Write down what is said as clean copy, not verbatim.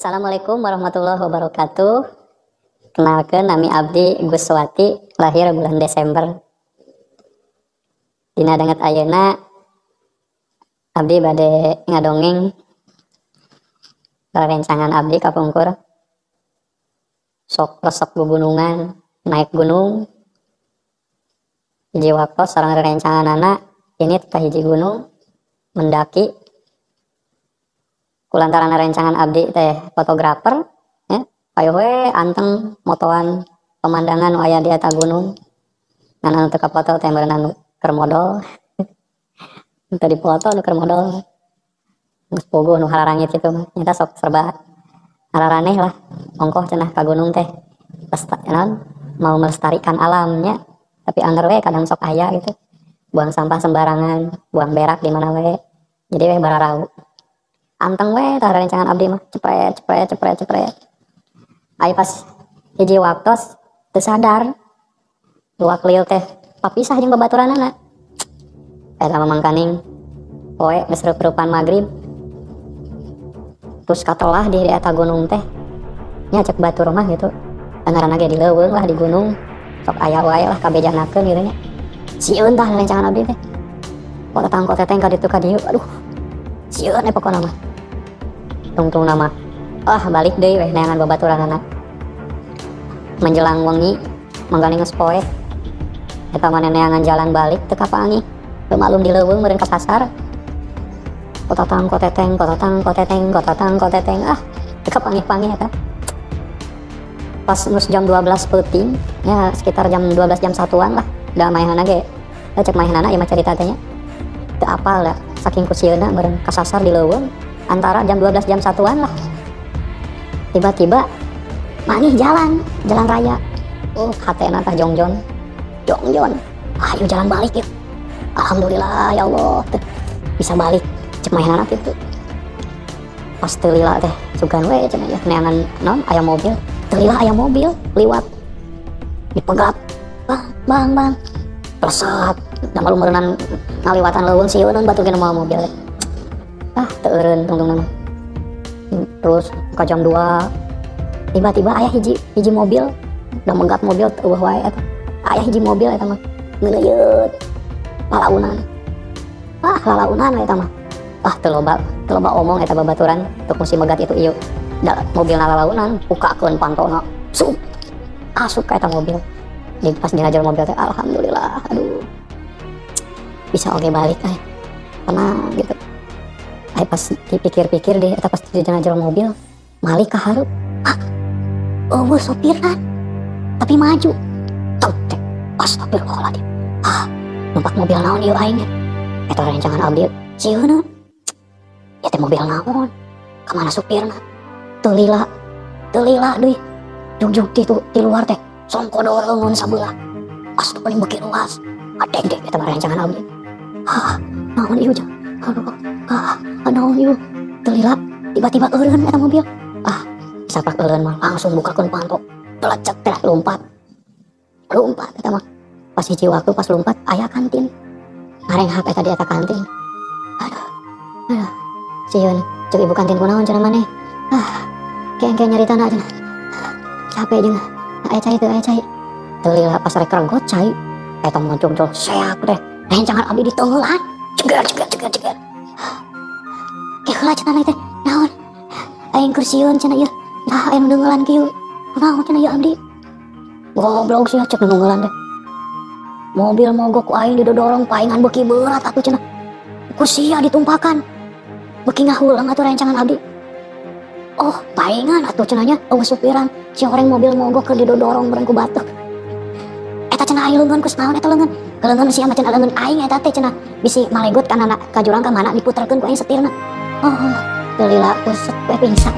Assalamualaikum warahmatullahi wabarakatuh. Kenalkeun, nami abdi Guswati, lahir bulan Desember. Dina danget ayeuna abdi bade ngadongeng rerencangan abdi kapungkur. Sok resep gugunungan, naik gunung. Hiji waktos sareng rerencanganana ini ka hiji gunung mendaki. Kulantaran rencangan abdi teh fotografer ya, payoh we anteng motoan pemandangan nu aya di eta gunung. Ngan anu teu kafoto teh meureun anu keur modol. Teu dipoto nu keur modol. Geus puguh nu hararangit kitu mah. Nyata sok serba hararaneh lah. Ongkoh cenah ka gunung teh. Naon mau melestarikan alamnya, tapi angger we kadang sok aya gitu. Buang sampah sembarangan, buang berak di mana we. Jadi we bararau. Anteng we tah rencangan abdi mah, cepret cepret cepret cepret. Ai pas hiji waktos teu sadar luak lieu teh papisah jeung babaturanana. Eta mah mangkaning poe geus reup-reupan magrib. Terus katelah di eta gunung teh nya cek batur mah gitu. Ngaranna ge di leuweung lah di gunung. Sok aya wae lah kabejanakeun gitu nya. Sieun tah rencangan abdi teh. Kotetang koteteng ka ditu ka dieu, aduh. Sieun we pokona mah. Tungtung nama ah balik deui weh neangan babaturanana. Menjelang wengi mangganing geus poek. Eta mah neangan jalan balik teu kapanggih. Teu maklum di leuweung meureun ka pasar. Kotatang koteteng kotatang koteteng kotatang koteteng, ah teu kapanggih-panggih eta. Pas geus jam 12 peuting nya, sekitar jam 12 jam 1-an lah. Da maehana ge cek maehana ieu mah carita teh nya. Teu apal da saking kusieuna meureun kasasar di leuweung antara jam 12 jam 1-an lah. Tiba-tiba manggih jalan, jalan raya. Oh, hatena tah jongjon. Jongjon. Ayo jalan balik yuk. Alhamdulillah ya Allah teh bisa balik. Cek maehana kitu. Pas teu lila teh sugan we cenah ya neangan naon aya mobil. Teu lila aya mobil liwat. Dipegat. Bang, bang, bang. Plesat. Da malu meureunnan ngaliwatan leuweung sieuneun batur ge nu mawa mobil. Ah, teu eureun tungtung mah. Terus ka jam 2 tiba-tiba aya hiji hiji mobil, da megat mobil eueuh wae eta. Aya hiji mobil eta mah ngeuleuyeup lalaunan. Ah, lalaunan we eta mah. Ah, teu loba omong eta babaturan tuk musim megat itu ieu. Da mobilna lalaunan, bukakeun pantona. Sup. Asup ka eta mobil. Di pas dina jero mobil teh alhamdulillah, aduh. Bisa oge balik eh. Tenang gitu. Ai pas dipikir-pikir deh eta pas di dina jero mobil, malik ka hareup. Ah, eueuh sopirna. Tapi maju. Tek teh. Astagfirullahaladzim. Ah, numpak mobil naon ieu aing? Eta rencangan abdi sieun. Ya teh mobil naon? Kamana supirna? Teu lila. Teu lila deui. Jugjug ti ti luar teh songko dorongan sabelah. Astagfirullah beuki luas. Adeg deh eta mah rencangan abdi. Ah, naon ieu jang? Aduh, ah, naon ieu? Teu lila, tiba-tiba eureun eta mobil. Ah, saprak eureun mah langsung bukakeun panto. Telecek teh lompat. Lompat eta mah. Pas hiji waktu pas lompat aya kantin. Ngarenghap eta di eta kantin. Aduh. Aduh. Sieun, ceuk ibu kantin kunaon cenah maneh? Ah, ke-engke nyaritana cenah. Capek jeung aya cai teu aya cai. Teu lila pas rek regot cai. Eta mah jogjo seak teh. Rencangan abdi diteunggeulan. Ceger ceger ceger ceger. Ke heula cenah teh. Naon? Aing keur sieun cenah ieu. Nah, aya nu deungeulan kieu. Kunaon cenah ieu abdi? Goblok sia cek nu nunggulan teh. Mobil mogok ku aing didodorong paingan beuki berat atuh cenah. Ku sia ditumpakan. Beuki ngahulang atuh rencangan abdi. Oh, paingan atuh cenah nya eueuh supiran. Si horeng mobil mogok keur didodorong bareng ku batur. Eta cenah aing leungeun ku naon eta leungeun. Leungeun sia mah cenah leungeun aing eta teh cenah. Bisi malegot kana ka jurang ka mana diputerkeun ku aing setirna. Oh, teu lila puset we pingsan.